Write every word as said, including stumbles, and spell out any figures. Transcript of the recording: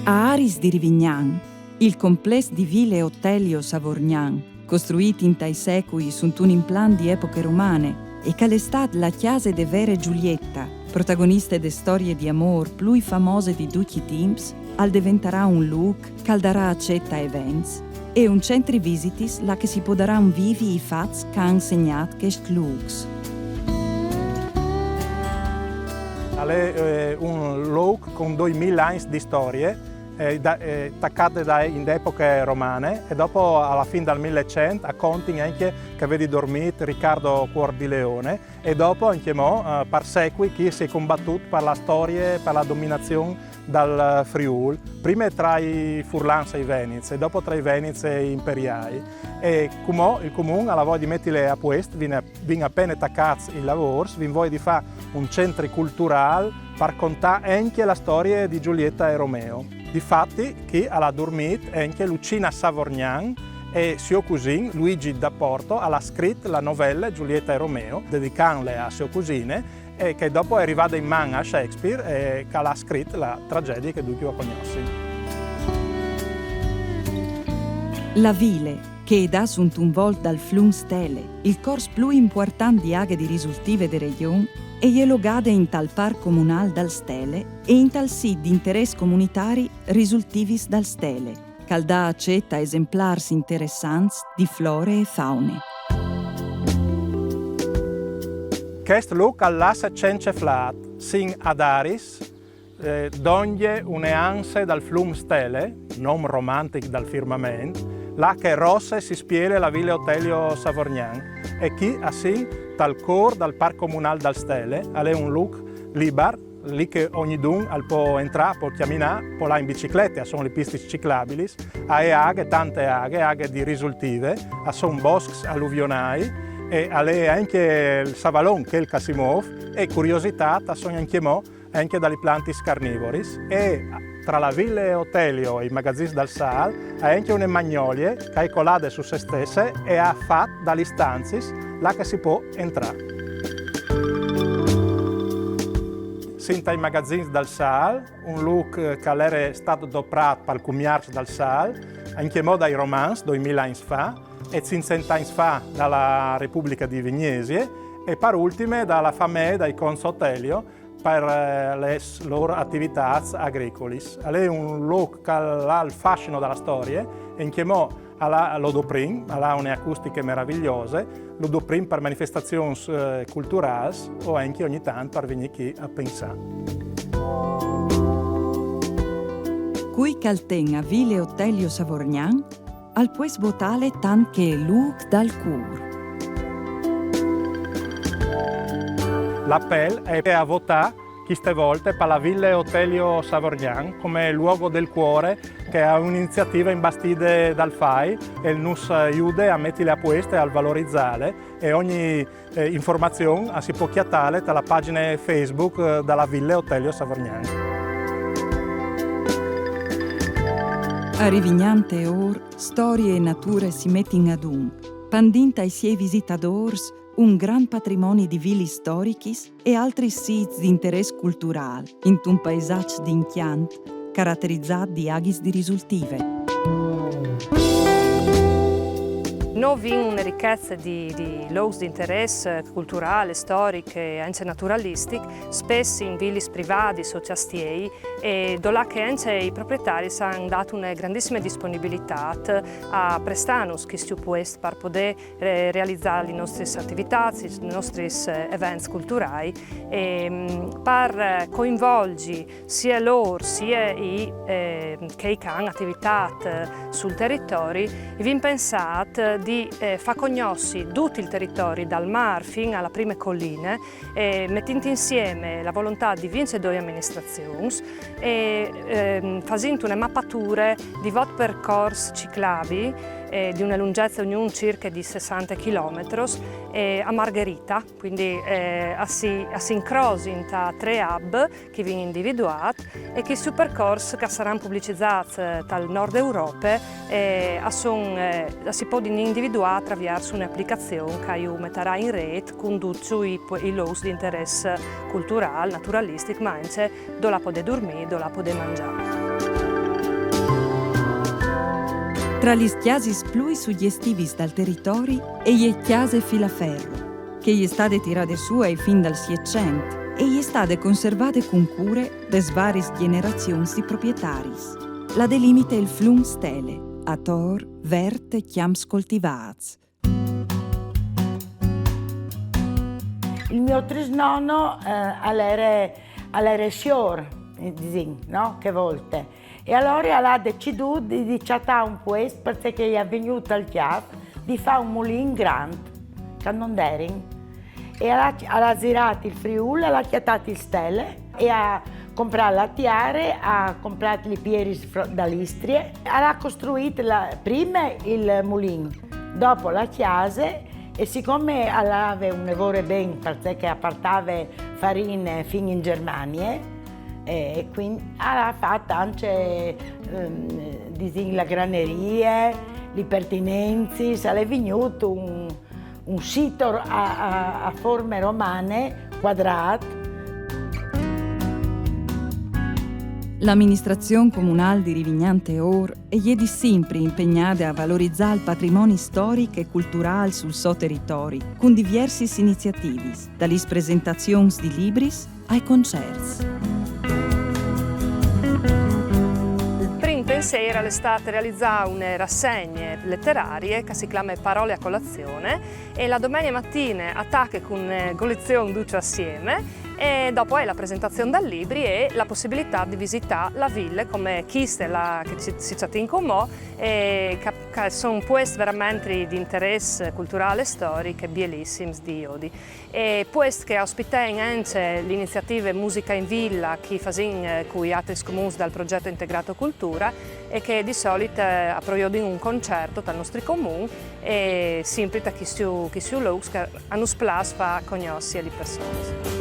A Aris di Rivignan, il complès di Vile Otelio Savorgnan, costruît intai secui suntun implant di epoche romane e che al è stât la cjase de vere Giulietta, protagoniste de storie di amôr plui famose di ducj i timps, al deventarà un lûc che al darà acet a events e un centri visitis là che si podaran vivi i fats che a àn segnât chescj lûcs. Al è eh, un lûc cun doi mil agns di storie, eh, da- eh, tacade da, in epoche romane e dopo a la fin dal mil e cent a contin ancje che al vedi durmît Riccardo Cuor di Leone e dopo ancjemò eh, par secui chi si è combatût par la storie, par la dominazion dal Friûl, prime tra i furlans e i venits e dopo tra i venits e i imperiâi. E cumò il Comun al à voie di metile a puest, vin a- vin a pene tacâts i lavôrs, vin voie di fâ un centri culturâl par contâ ancje la storie di Giulietta e Romeo. Difati chi al à durmît ancje Lucina Savorgnan e siô cusin Luigi da Porto al à scrit la novele Giulietta e Romeo, dedicantle a siô cusine, e che dopo e je rivade in man a Shakespeare e che al à scrit la tragjedie che ducj a cognossin. La vile, che e dà suntun volt dal flum Stele, il cors plui impuartant di aghe di risultive de regjon, e je logade intal parc comunâl dal Stele e intal sît di interès comunitari Risultivis dal Stele, che al dà acet a esemplârs interessants di flore e faune. Chest lûc al lasse cence flât, sin ad Aris, eh, dongje une anse dal flum Stele, non romantic dal firmament, là che rosse si spiele la Vile Otelio Savorgnan, e chi a sin tal cûr dal parc comunâl dal Stele, al è un lûc libar, li che ognidun al pò entrâ, pò cjaminâ, pò lâ in biciclete, a son li pistis ciclabilis, a è aghe, tante aghe, aghe di risultive, a son boscs aluvionâi, e al è ancje il savalon chel che si môf, e curiositât, a son ancjemò ancje da li plantis carnivoris, e tra la Vile Otelio e i magazins dal Sâl a è ancje une magnolie che e je colade su se stesse e e à fat da li stanzis là che si pò entrâ. Sin tai magazins dal Sâl, un lûc che al jere stât doprât pal cumierç dal Sâl, ancjemò dai Romans, doi mil agns fa, e cinccent agns fa da la Republiche di Vignesie, e par ultime da la famee dai conts Otelio, par eh, lis lôr ativitâts agricolis. Al è un lûc che al à il fascino da la storie, e ancjemò al à, lu doprin, al à une acustiche meravigliose, lu doprin par manifestazions eh, culturâls o ancje ogni tant par vignî chi a pensâ. Cui che al ten a Vile Otelio Savorgnan, al pues votâle tant che lûc dal cûr. L'apel al è a votâ cheste volte par la Vile Otelio Savorgnan come luogo del cuore, che e je une iniziative imbastide dal fai e nus jude a metile a puest e a valorizâle, e ogni eh, informazion a si pò cjatâle ta la pagjine Facebook eh, da la Vile Otelio Savorgnan. A Rivignan Teôr, storie e nature si metin adun, pandint ai siei visitadôrs un grant patrimoni di vilis storichis e altris sîts di interès culturâl, intun paisaç di incjant, caraterizât di aghis di risultive. Nô vin une richece di, di lûcs di interès culturâl, storic e ancje naturalistic, spes in vilis privadis o cjastiei, e dulà che ancje i proprietaris a àn dât une grandissime disponibilitât a prestânus chescj puescj par podê re- realizâ lis nestris ativitâts, lis nestris eh, events culturâi, e, mm, par eh, coinvolzi sie lôr, sie i, eh, chei che a àn ativitât eh, sul teritori, i vin pensât di eh, fâ cognossi dut il teritori dal mâr fin a la prime coline, eh, metint insieme la volontât di vincjedoi aministrazions e ehm, fasint une mapature di vot percors ciclabii eh, di une lungjece ognun cirche di sessante chilometris, eh, a Margherita, quindi eh, a si, a si incrosint a trê hub che i vin individuât, e chescj percors che a saran publicizâts eh, tal nord Europe eh, a son, eh, a si podin individuâ a traviers une aplicazion che ju metarà in rêt cun ducj i, i lûcs di interès culturâl, naturalistic, ma ancje dulà podê durmî, dulà podê mangjâ. Tra lis cjasis plui sugjestivis dal teritori e je cjase Filaferro, che je stade tirade sù ai fin dal Sietcent e je stade conservade cun cure des varis gjenerazions di proprietaris. La delimite il flum Stele, ator, vert e cjamps coltivâts. Il mio trisnono eh, al era, al era sior, eh, disìn, no? Che volte. E alore al à decidût di, di cjatâ un puest, parcè che i è vignût al cjâf di fâ un mulin grant, che non derin. E al à, al à zirât il Friûl, al à cjatât il Stele e al à comprât la tiare, al à comprât li pieris fro- da l'Istrie, al à costruît la, prime il mulin, dopo la cjase e sicome al ave une vore ben, parcè che al partave farine fin in Germanie, e quindi al à fat ancje, ehm, disìn, la granerie, li pertinencis, al è vignût un, un sito a, a, a forme romane, cuadrât. L'aministrazion comunâl di Rivignan Teor e je di simpri impegnade a valorizâ il patrimoni storic e culturâl sul so teritori, cun diviersis iniziativis, da lis presentazions di libris ai concerts. Il prin pensîr al è stât realizâ une rassegne leterarie che si clame Parole a colazione e la domenie matine al tache cun une colazion ducj assieme e dopo a è la presentazion dal libri e la pussibilitât di visitâ la vile come chiste là che si, si cjatìn cumò e che, che a son puescj verementri di interès culturâl e storic bielissims di jodi. E puescj che a ospitein ancje la iniziative Musica in Villa che a fasìn eh, cui altris comuns dal proget Integrato Cultura e che di solit eh, a proviodin un concert tal nestri comun e simpri ta chiscj, chiscj lûcs che a nus plâs fâ cognossi a li personis.